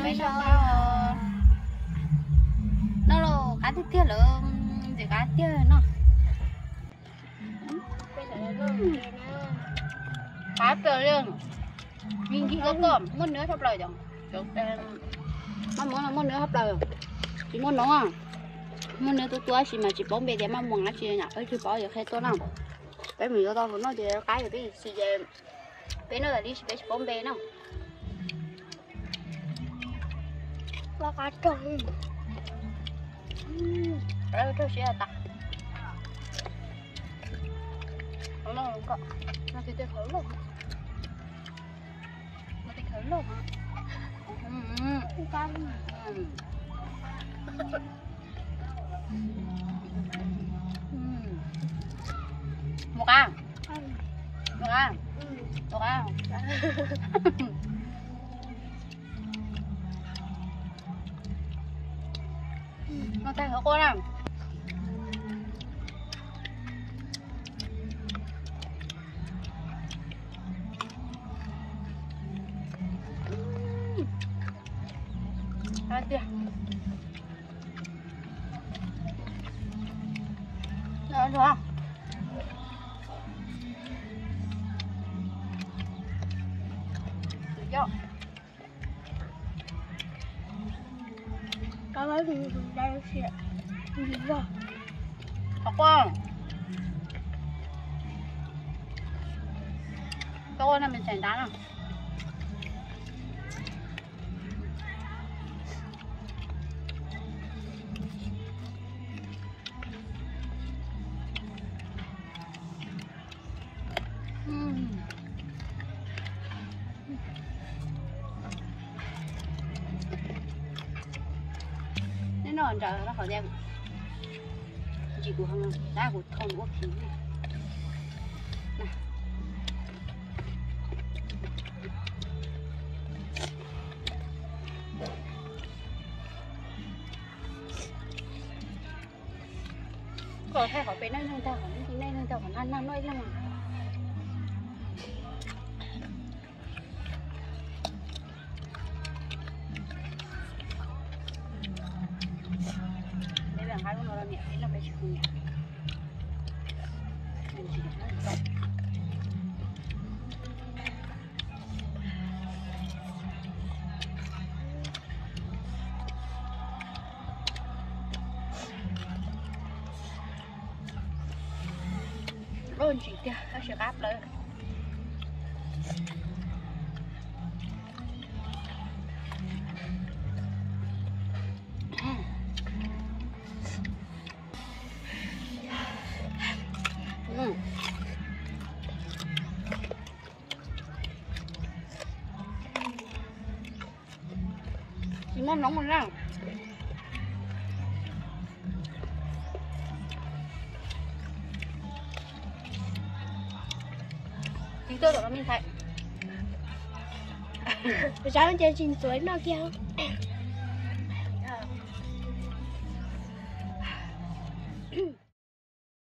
Peb noj qab, noj los qab tiag tiag lawm, ntxim qab tiag no. Qab plaws li, me ntsis koj koj muaj nws tshaj plaws cov, maj muam no muaj nws tshaj plaws, tsis muaj noob, muaj nws tua tua tab sis mas tsis paub npe tias maj muam dab tsi, yog leej twg paub yuav qhia tuaj na. Peb mus yuav tau hauv no ces qab, yog peb xis ces peb noj tas li sis peb tsis paub npe na. Qab raug, qab raug siab tas. Tej khawv loj, tej khawv loj. Mus qab, mus qab, mus qab. Noj tag qhuav quaj na. Tiag. Suav yog. Qhov quaj, qhov quaj no me ntsis ntab na. Neb noj ntsaws no qhov tias ntsis kuv heev, tab kuv thoo ua phiv. Koj thaij qhov pem no ib leeg, thaij qhov no ib leeg, thaij qhov no ib leeg. Ntsim tiag tab sis qab plaws. Tsis muaj noob na. Tsis tuaj tom me ntxhais. Kuv sab ces tsis ntxuav noj kiag.